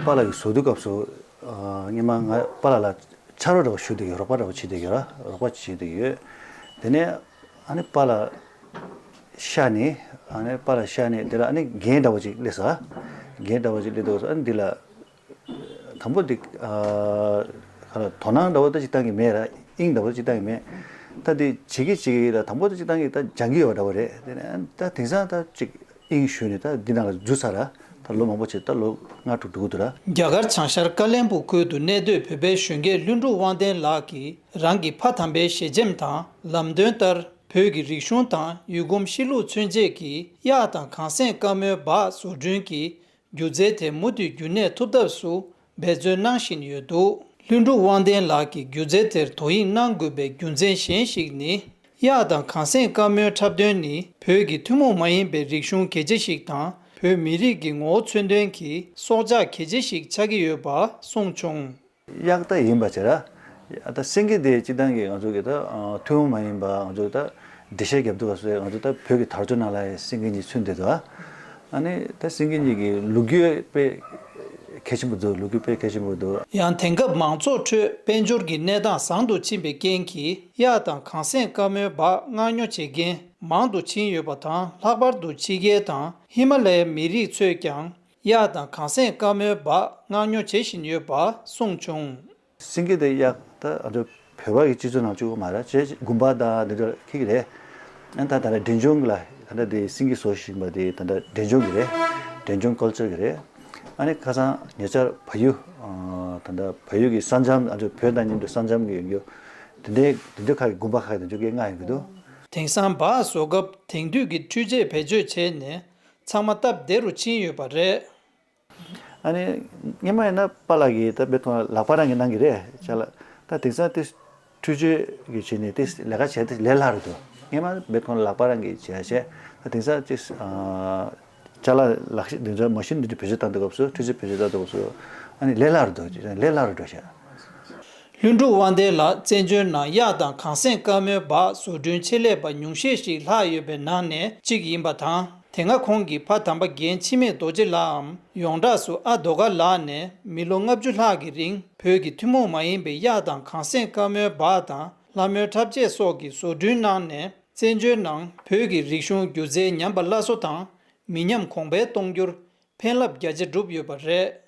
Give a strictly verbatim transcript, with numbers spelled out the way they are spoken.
པཱ་ལགས་ཀྱི་བཟོ་དུས་སྐབས་སུ་ཨ་སྔོན་མ་ང་པཱ་ལགས་ལ་ཕྱག་རོགས་འདྲ་བོ་ཞུ་བསྡད་ཡོད། རོགས་པ་འདྲ་བོ་བྱེད་བསྡད་ཡོད་ར། རོགས་པ་བྱེད་བསྡད་ཡོད། དེ་ནས་ཨ་ནི་པཱ་ལགས་ཤ་ནི་ཨ་ནི་པཱ་ལགས་ཤ་ནི་དེ་ལ་ཨ་ནི་རྒྱན་འདྲ་བོ་ཅིག་སླེབས་ས། རྒྱན་འདྲ་བོ་ཅིག་སླེབས་འདུག་ཨ་ནི་འདི་ལ་དང་པོ་འདི་ཨ་ག་ལ་དོ་སྣང་འདྲ་བོ་ད་ཅིག་བཏང་གི་མེད་ར། དབྱིངས་འདྲ་བོ་ཅིག་བཏང་གི་མེད། ད་འདི་བྱེད་ཀྱི་བྱེད་ཀྱི་ལ་དང་པོ་ད་ཅིག་བཏང་གི་ད་སྦྱང་གི་ཡོད་འདྲ་བོ་རེད། དེ་ནས་ད་དེང་སང་ད་ཅིག་དབྱིངས་ཞུས་ནས་ད་འདི་ནང་ལ་འཛུལ་ཚར་ར། ད་ལོ་མང་པོ་བྱས། ད་ལོ་ལྔ་དྲུག་འགྲོ་གི་འདུག་ར། རྒྱ་གར་བྱང་ཤར་ཀ་ལན་སྦུག་ཁུལ་དུ་གནས་སྡོད་བོད་པའི་གཞོན་སྐྱེས་ལྷུན་གྲུབ་དབང་ལྡན་ལགས་ཀྱིས་རང་གི་ཕ་དམ་པའི་ཞལ་ཆེམས་དང་ལམ་སྟོན་ལྟར་བོད་ཀྱི་རིག་གཞུང་དང་ཡུལ་གོམས་གཤིས་ལུགས་མཚོན་བྱེད་ཀྱི་གཡག་དང་གངས་སེང་དཀར་མོའི་འབག་བཟོ་སྐྲུན་གྱི་སྒྱུ་རྩལ་དེ་མུ་མཐུད་རྒྱུན་གནས་ཐུབ་ཐབས་སུ་འབད་བརྩོན་གནང་བཞིན་ཡོད་འདུག་ལྷུན་གྲུབ་དབང་ལྡན་ལགས་ཀྱིས་སྒྱུ་རྩལ་དེར་དོ་དབྱིངས་གནང་དགོས་པའི་རྒྱུ་མཚན་གཞན་ཞིག་ནི། གཡག་དང་གངས་སེང་དཀར་མོའི་འཁྲབ་སྟོན་ནི་བོད་ཀྱི་ཐུན་མོང་མ་ཡིན་པའི་རིག་གཞུང་གལ་ཆེ་ཞིག་དང་། བོད་མི་རིགས་ཀྱི་ངོ་བོ་མཚོན་དོན་གྱི་སྲོག་ཆགས་གལ་ཆེ་ཞིག་ཆགས་ཀྱི་ཡོད་པ་གསུངས་བྱུང་། གཡག་ད་ཡིན་པ་བྱས་ར། ད་སེང་གེ་དེ་སྤྱིར་བཏང་གི་ང་ཚོ་གི་ད་ཨ་ཐུན་མོང་མ་ཡིན་པ། ང་ཚོ་ད་འགྲེལ་བཤད་རྒྱབ་དུས་སྐབས་སུ་ང་ཚོ་ད་བོད་ཀྱི་དར་ལྕོག་ནང་ལ་ཡང་སེང་གེ་གཉིས་ཚུད་བསྡད་འདུག་ཨ་ནི་ད་སེང་གེ་གཉིས་ཀྱི་ལོ་རྒྱུས་དཔེ་གལ་ཆེན་པོ་འདུག་ལོ་རྒྱུས་དཔེ་གལ་ཆེན་པོ་འདུག་ཡང་དེང་སྐབས་མང་ཚོགས་ཁྲོད་དཔལ་འབྱོར་གྱི་གནས་སྟངས་བཟང་དུ་ཕྱིན་པའི་རྐྱེན་གྱིས་གཡག་དང་གངས་སེང་དཀར་མོའི་འབག་མངགས་ཉོ་བྱེད་མཁན་མང་དུ་ཕྱིན་ཡོད་པ་དང་། ལྷག་པར་དུ་ཕྱི་རྒྱལ་དང་ཧི་མ་ལ་ཡའི་མི་རིགས་ཚོས་ཀྱང་གཡག་དང་གངས་སེང་དཀར་མོའི་འབག་མངགས་ཉོ་བྱེད་བཞིན་ཡོད་པ་གསུངས་བྱུང་། སེང་གེ་དང་གཡག་ད་ཨ་ཚོ་བོད་པ་གི་སྤྱི་ཚོགས་ནང་བཅུག་པ་མ་རེད། བྱས་དགོན་པ་དང་འདི་འདྲ་ཁྱེར་གི་རེད། ཨ་ད་ད་ལྟ་འབྲས་ལྗོངས་ལ་ད་ལྟ་དེ་སེང་གེ་བཟོ་བཞིན་པ་དེ་ད་ལྟ་འབྲས་ལྗོངས་གི་རེད། འབྲས་ལྗོངས་ཀལ་ཅར་གི་རེད། ཨ་ནི་ཁ་སང་ཉེ་ཆར་བལ་ཡུལ་ཨ་ད་ལྟ་བལ་ཡུལ་གི་ས་མཚམས། ཨ་ཚོ་བོད་དང་མཉམ་དུ་ས་མཚམས་གི་ཡོང་རྒྱུ་དེ་འདྲའི་དེ་འདྲ་ཁག་གི་དགོན་པ་ཁག་གི་དེ་འདྲ་གི་མངགས་ཡོང་གི་འདུག་དེང་སང་འབག་བཟོ་སྐབས་དེང་དུས་ཀྱི་འཕྲུལ་ཆས་བེད་སྤྱོད་བྱས་ནས་ཚང་མ་སྟབས་བདེ་རུ་ཕྱིན་ཡོད་པ་རེད། ཨ་ནི་སྔོན་མ་ཡིན་ན་པཱ་ལགས་ཀྱིས་ད་དཔེ་ཁོང་ལག་པ་རང་གིས་གནང་གི་རེད་ཅ་ལག་ད་དེང་སང་དེ་འཕྲུལ་ཆས་ཀྱིས་བྱས་ནས་དེ་ལས་ཀ་བྱས་ཏེ་ལས་སླ་རུ་འདུག་སྔོན་མ་དཔེ་ཁོང་ལག་པ་རང་གིས་བྱས་བྱས། ད་དེང་སང་ཅིག་ཨ་ཅ་ལག་ལག་ཤེས་འདི་ཚོ་མ་ཤིན་འདི་འདྲ་བེད་སྤྱོད་བཏང་དུས་སྐབས་སུ། འཕྲུལ་ཆས་བེད་སྤྱོད་བཏང་དུས་སྐབས་སུ་ཨ་ནི་ལས་སླ་རུ་འདུག་ལས་སླ་རུ་འགྲོ་ཤག་ལྷུན་གྲུབ་དབང་ལྡན་ལགས་བཙན་བྱོལ་ནང་གཡག་དང་གངས་སེང་དཀར་མོའི་འབག་བཟོ་སྐྲུན་ཆེད་ལས་པ་ཉུང་ཤས་ཤིག་ལྷག་ཡོད་པའི་ནང་ནས་གཅིག་ཡིན་པ་དང་། དེ་སྔ་ཁོང་གི་ཕ་དམ་པ་རྒན་འཆི་མེད་རྡོ་རྗེ་ལགས་འམ་ཡོངས་གྲགས་སུ་ཨ་རྡོ་དཀར་ལགས་ནས་མི་ལོ་ལྔ་བཅུ་ལྷག་གི་རིང་བོད་ཀྱི་ཐུན་མོང་མ་ཡིན་པའི་གཡག་དང་གངས་སེང་དཀར་མོའི་འབག་དང་ལྷ་མོའི་འཁྲབ་ཆས་སོགས་ཀྱི་བཟོ་སྐྲུན་གནང་ནས། བཙན་བྱོལ་ནང་བོད་ཀྱི་རིག་གཞུང་སྒྱུ་རྩལ་ཉམས་པ་སླར་གསོ་དང་མི་ཉམས་གོང་འཕེལ་གཏོང་རྒྱུར་ཕན་རླབས་རྒྱ་ཆེ་བསྒྲུབས་ཡོད་པ་རེད།